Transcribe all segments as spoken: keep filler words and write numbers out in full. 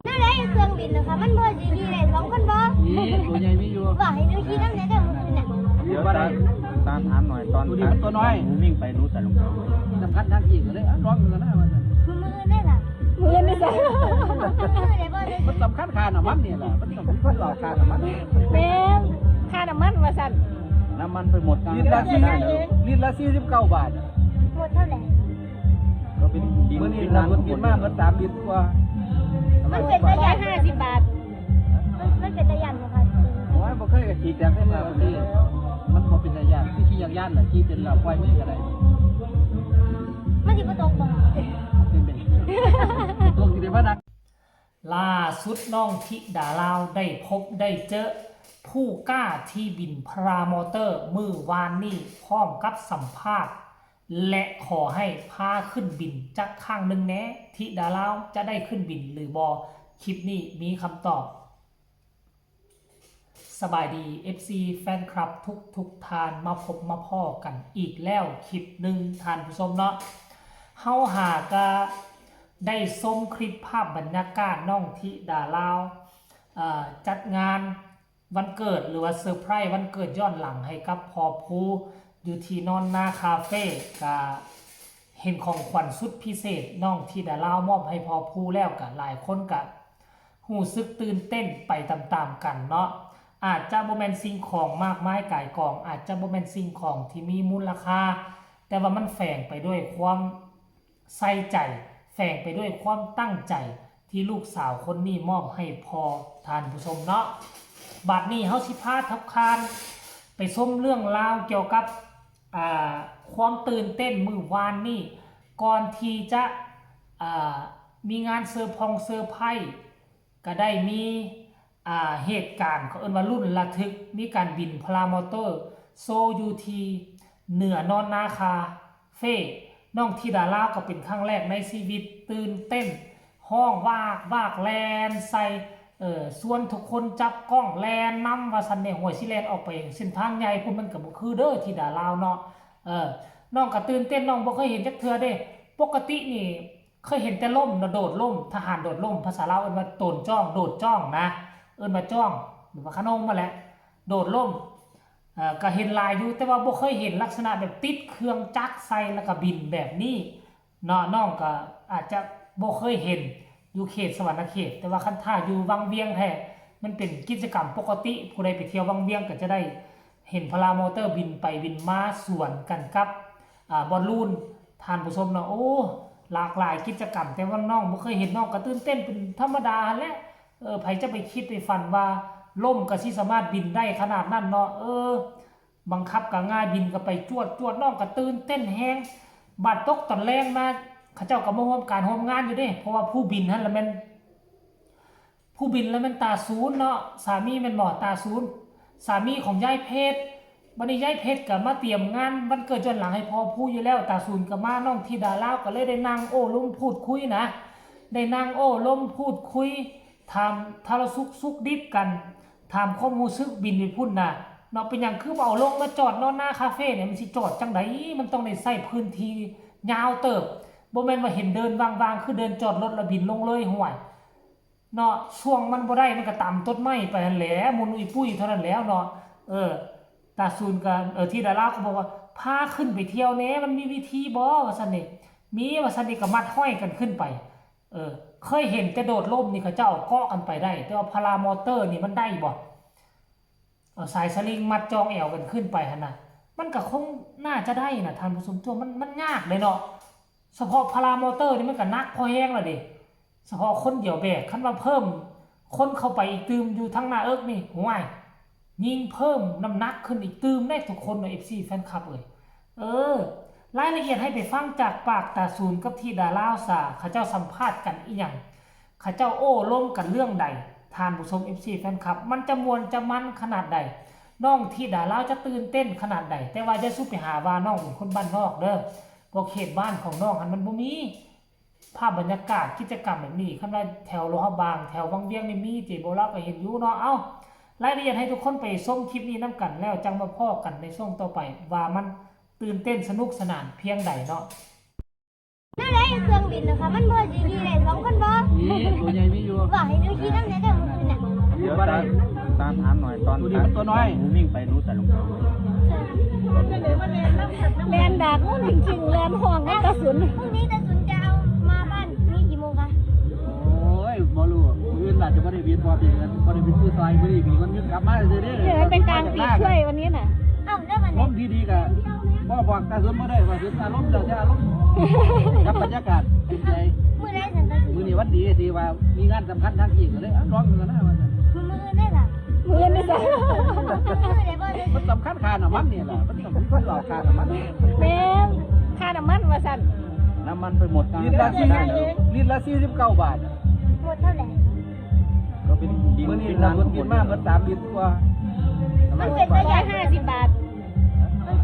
นั่นแหละเครื่องบินนะคะมันพอดีดีเลยสองคนบ่ นี่ตัวใหญ่มีอยู่ ว่าให้หนูขี่นำแหน่เด้อมื้อคืนน่ะ เดี๋ยวตาตาถามหน่อย ตอน ตัวนี้มันตัวน้อย หนูวิ่งไปหนูใส่รองเท้า สำคัญทางอีกเลยอ่ะ ร้องเงินนะว่าซั่น มื้ออื่นได้ล่ะ มื้ออื่นได้จ้ะ มื้ออื่นได้บ่ได้ มันสำคัญค่าน้ำมันนี่แหละ มันสำคัญหลอกค่าน้ำมัน แม่น ค่าน้ำมันว่าซั่น น้ำมันไปหมด ลิตรละสี่ ลิตรละสี่สิบเก้าบาท หมดเท่าไหร่ ก็เป็นบิน มื้อนี้ บิน รถบินมาหมดสามลิตรกว่า มันเป็นตาย่าน ห้าสิบบาท มันมันเป็นตาย่านบ่คะ โอ้ย บ่เคยก็ขี่จักรได้มาบ่เคย มันบ่เป็นตาย่าน คือขี่จักรยานน่ะ ขี่เป็นแล้วปล่อยมือก็ได้ มันสิบ่ตกบ่คะ เป็นไป ตกสิได้มาดัก ล่าสุดน้องธิดาลาวได้พบได้เจอผู้กล้าที่บินพารามอเตอร์มื้อวานนี้พร้อมกับสัมภาษณ์ และขอให้พาขึ้นบินจักครั้งหนึ่งแหน่ ธิดาลาวจะได้ขึ้นบินหรือบ่ คลิปนี้มีคำตอบ สบายดี เอฟซี แฟนคลับทุกทุกท่าน มาพบมาพ้อกันอีกแล้วคลิปหนึ่งท่านผู้ชมเนาะ เฮาหากะได้ชมคลิปภาพบรรยากาศน้องธิดาลาว เอ่อ จัดงานวันเกิดหรือว่าเซอร์ไพรส์วันเกิดย้อนหลังให้กับพ่อภูอยู่ที่นอนนาคาเฟ่ กะเห็นของขวัญสุดพิเศษน้องธิดาลาวมอบให้พ่อภูแล้ว กะหลายคนกะ รู้สึกตื่นเต้นไปตามๆกันเนาะ อาจจะบ่แม่นสิ่งของมากมายก่ายกอง อาจจะบ่แม่นสิ่งของที่มีมูลค่า แต่ว่ามันแฝงไปด้วยความใส่ใจ แฝงไปด้วยความตั้งใจที่ลูกสาวคนนี้มอบให้พ่อท่านผู้ชมเนาะ บัดนี้เฮาสิพาทุกท่านไปชมเรื่องราวเกี่ยวกับ อ่า ความตื่นเต้นมื้อวานนี้ ก่อนที่จะ อ่า มีงานเซอร์พงเซอร์ไพรส์ ก็ได้มี อ่า เหตุการณ์เขาเอิ้นว่าลุ้นระทึก มีการบินพารามอเตอร์โชว์อยู่ที่เหนือนอนนาคาเฟ่ น้องธิดาลาวก็เป็นครั้งแรกในชีวิต ตื่นเต้น ฮ้องวากวากแล่นใส่ เอ่อ ชวนทุกคนจับกล้องแล่นนำว่าซั่นแหน่ ห้วยสิแล่นออกไปเส้นทางใหญ่พุ้นมันก็บ่คือเด้อธิดาลาวเนาะ เออ น้องก็ตื่นเต้น น้องบ่เคยเห็นจักเทื่อเด้ ปกตินี่ เคยเห็นแต่ล่มเนาะ โดดล่ม ทหารโดดล่ม ภาษาลาวเอิ้นว่าโตนจ้อง โดดจ้องนะ เอิ้นว่าจ้อง หรือว่าคะนงนั่นแหละ โดดล่ม เอ่อ ก็เห็นหลายอยู่ แต่ว่าบ่เคยเห็นลักษณะแบบติดเครื่องจักรใส่แล้วก็บินแบบนี้เนาะ น้องก็อาจจะบ่เคยเห็นอยู่เขตสะหวันนะเขต แต่ว่าคันถ้าอยู่วังเวียงแท้ มันเป็นกิจกรรมปกติ ผู้ใดไปเที่ยววังเวียงก็จะได้เห็นพารามอเตอร์บินไปบินมาสวนกันกับ อ่า บอลลูน ท่านผู้ชมเนาะ โอ้ หลากหลายกิจกรรม แต่ว่าน้องบ่เคยเห็น น้องก็ตื่นเต้นเป็นธรรมดาหั้นแหละ เออ ไผจะไปคิดไปฝันว่าล่มก็สิสามารถบินได้ขนาดนั้นเนาะ เออ บังคับก็ง่าย บินก็ไปจวดจวด น้องก็ตื่นเต้นแฮง บัดตกตอนแลงมา เขาเจ้าก็มาร่วมการร่วมงานอยู่เด้ เพราะว่าผู้บินหั้นละแม่น ผู้บินละแม่นตาศูนย์เนาะ สามีแม่นบ่ ตาศูนย์ สามีของยายเพชร บัดนี้ยายเพชรก็มาเตรียมงานวันเกิดย้อนหลังให้พ่อภูอยู่แล้ว ตาศูนย์ก็มา น้องธิดาลาวก็เลยได้นั่งโอ้ลมพูดคุยนะ ได้นั่งโอ้ลมพูดคุย ถามสารทุกข์สุขดิบกัน ถามความรู้สึกบินไปพุ้นน่ะ เนาะ เป็นหยังคือบ่เอาลงมาจอดนอนนาคาเฟ่เนี่ย มันสิจอดจั่งใด มันต้องได้ใช้พื้นที่ยาวเติบ บ่แม่นว่าเห็นเดินว่างๆ คือเดินจอดรถแล้วบินลงเลย ห่วย เนาะ ช่วงมันบ่ได้มันก็ตำต้นไม้ไปหั้นแหละ หมุนอุ้ยปุ้ยเท่านั้นแล้วเนาะ เออ ตาศูนย์ก็ เออ ธิดาลาวก็บอกว่า พาขึ้นไปเที่ยวแหน่ มันมีวิธีบ่ ว่าซั่นนี่ มี ว่าซั่นนี่ ก็มัดห้อยกันขึ้นไป เออ เคยเห็นแต่โดดร่มนี่เขาเจ้าเอาเกาะกันไปได้ แต่ว่าพารามอเตอร์นี่มันได้บ่ เอาสายสลิงมัดจองแอวกันขึ้นไปหั้นน่ะ มันก็คงน่าจะได้น่ะ ท่านผู้ชม ตัวมัน มันยากเลยเนาะ เฉพาะพารามอเตอร์นี่มันก็หนักพอแฮงแล้วเด้ เฉพาะคนเดียวแบก คันว่าเพิ่มคนเข้าไปอีกตื่มอยู่ทางหน้าเอิกนี่ ห่วย ยิ่งเพิ่มน้ำหนักขึ้นอีกตื่มได้ทุกคนเนาะ เอฟซี แฟนคลับเอ้ย เออ รายละเอียดให้ไปฟังจากปากตาศูนย์กับธิดาลาวซะ เขาเจ้าสัมภาษณ์กันอีหยัง เขาเจ้าโอ้ลมกันเรื่องใด ท่านผู้ชม เอฟซี แฟนคลับ มันจะม่วนจะมันขนาดใด น้องธิดาลาวจะตื่นเต้นขนาดใด แต่ว่าอย่าสู้ไปหาว่าน้องเป็นคนบ้านนอกเด้อ เพราะเขตบ้านของน้องหั้นมันบ่มี ภาพบรรยากาศกิจกรรมแบบนี้ คันว่าแถวหลวงพระบาง แถววังเวียงนี่มีติ บ่ ลาวก็เห็นอยู่เนาะ เอ้า รายละเอียดให้ทุกคนไปชมคลิปนี้นำกัน แล้วจั่งมาพ้อกันในช่วงต่อไป ว่ามันตื่นเต้นสนุกสนานเพียงใดเนาะ นั่นแหละเครื่องบินนะคะ มันพอดีดีเลยสองคนบ่ นี่ตัวใหญ่มีอยู่ ว่าให้ ดูดิมันตัวน้อย หนูวิ่งไปหนูใส่รองเท้า แลนดากมันจริงๆแลนห้องมันกระสุน พรุ่งนี้ตาสุนจะเอามาบ้านนี่กี่โมงคะ โอ้ยบ่รู้มื้ออื่นอาจจะบ่ได้บินบ่บินกันบ่ได้บินซื้อซอยบ่ได้บินมันกลับมาซื่อๆเด้ เดี๋ยวเป็นกลางปีกช่วยวันนี้น่ะ เอ้าแล้ววันไหน ลมดีๆก็บ่บอกตาสุนบ่ได้ว่าสุนอารมณ์แล้วแต่อารมณ์กับบรรยากาศใจ มื้อไหนสันตาสุน มื้อนี้วันดีที่ว่ามีงานสำคัญทางอีกก็เลยอ่ะร้องกันนะว่าซั่น มื้ออื่นได้ล่ะ มือนี่จ้ะ มื้อไหนบ่ได้ มันสำคัญค่าน้ำมันนี่แหละมันสำคัญหลอกค่าน้ำมัน แม่นค่าน้ำมันว่าสั่น น้ำมันไปหมด ลิตรละสี่ลิตรละสี่สิบเก้าบาท หมดเท่าไหร่ ก็เป็นดิน มื้อนี้ ดิน ตา น้ำ สุนบินมาเหมือนสามลิตรกว่า มันเป็น ร้ ตะ อย ยาน ห้าสิบบาท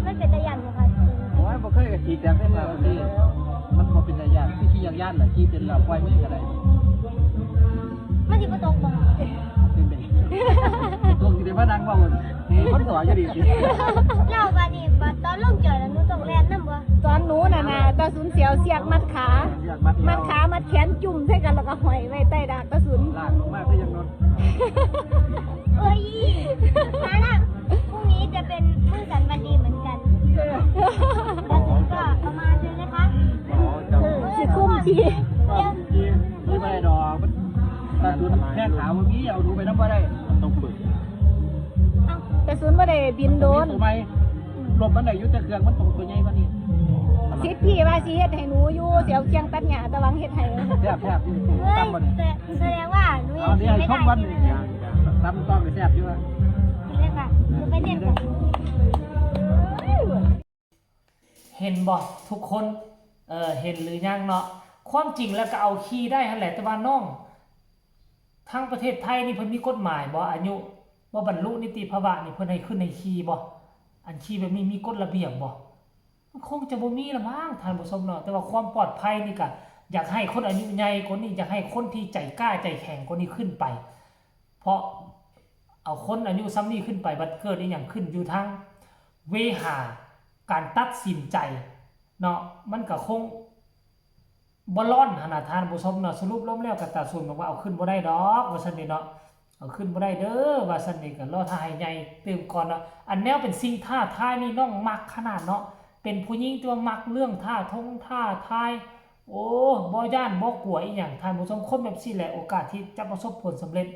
มันเป็นตะยานบ่คะ โอ้ยบ่เคยกับขี่แตกได้มาสิมันบ่เป็นตะยานที่ขี่ยากย่านแหละขี่เป็นแล้วปล่อยมือก็ได้ มันสิบ่ตกบ่ เป็นไปตรงที่ได้มานั่งเว่ามันนี่มันสอนอยู่ดี แล้วบัดนี้บัดตอนลงจอดแล้วหนูต้องแล่นนำบ่ ตอนหนูน่ะนะตาสุนเสียวเสียกมัดขา อยากมัด มัดขามัดแขนจุ่มใส่กันแล้วก็ห้อยไว้ใต้ดากตาสุน ลากลงมาก็ยังนอน เอ้ยมาละพรุ่งนี้จะเป็นมื้อสันวันดีเหมือนกันตาสุนก็เอามาเลยนะคะ สิคุ้มที นี่ไม่ได้ดอกมันตาสุนแม่ขาวมันมีเอาดูไปน้ำบ่ได้ ต้องฝึก ตาสุนบ่ได้บินโดน ตัวใหม่ลมมันได้อยู่แต่เครื่องมันตรงตัวใหญ่กว่านี้ สิทธิ์พี่ว่าสิเฮ็ดให้หนูอยู่เสียวเคียงตัดหญ้าตะวังเฮ็ดให้ แทบแทบอยู่ เฮ้ย ตั้มบ่เนี่ย แต่แสดงว่าหนู เอา ยัง เนี่ย กินไม่ ให้ ได้ ชมวัน ใช่ นี่ ไหม ตั้มต้องไปแทบอยู่ว่า เลยค่ะหนูไปเล่นก่อน เห็นบ่ทุกคน เออเห็นหรือยังเนาะ ความจริงแล้วก็เอาขี่ได้หั่นแหละ แต่ว่าน้อง ทั้งประเทศไทยนี่เพิ่นมีกฎหมายบ่ อายุบ่บรรลุนิติภาวะนี่เพิ่นให้ขึ้นให้ขี่บ่ อันขี่แบบนี้มีกฎระเบียบบ่ มันคงจะบ่มีละมั้งท่านผู้ชมเนาะ แต่ว่าความปลอดภัยนี่ก็อยากให้คนอายุใหญ่กว่านี้ อยากให้คนที่ใจกล้าใจแข็งกว่านี้ขึ้นไป เพราะเอาคนอายุส่ำนี้ขึ้นไปบัดเกิดอีหยังขึ้นอยู่ทางเวหาการตัดสินใจเนาะ มันก็คงบ่รอดหั่นน่ะท่านผู้ชมเนาะ สรุปรวมแล้วก็ตาสุนบอกว่าเอาขึ้นบ่ได้ดอก ว่าซั่นเด้เนาะ เอาขึ้นบ่ได้เด้อ ว่าซั่นเด้ ก็รอท่าให้ใหญ่ตื่มก่อนเนาะ อันแนวเป็นสิ่งท้าทายนี่น้องมักขนาดเนาะ เป็นผู้หญิงที่ว่ามักเรื่องท้าทงท้าทาย โอ้ บ่ย้านบ่กลัวอีหยัง ท่านผู้ชม คนแบบซี่แหละ โอกาสที่จะประสบผลสำเร็จ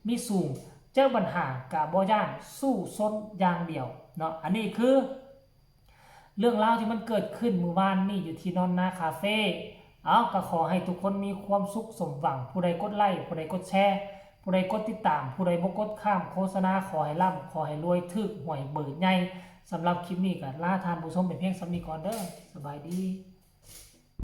มีสูง เจอปัญหาก็บ่ย้าน สู้ซนอย่างเดียวเนาะ อันนี้คือ เรื่องราวที่มันเกิดขึ้นมื้อวานนี่อยู่ที่นอนนาคาเฟ่ เอาก็ขอให้ทุกคนมีความสุขสมหวัง ผู้ใดกดไลค์ ผู้ใดกดแชร์ ผู้ใดกดติดตาม ผู้ใดบ่กดข้ามโฆษณา ขอให้ร่ำ ขอให้รวย ถืกหวยเบอร์ใหญ่ สำหรับคลิปนี้ก็ลาท่านผู้ชมเป็นเพียงส่ำนี้ก่อนเด้อ สบายดี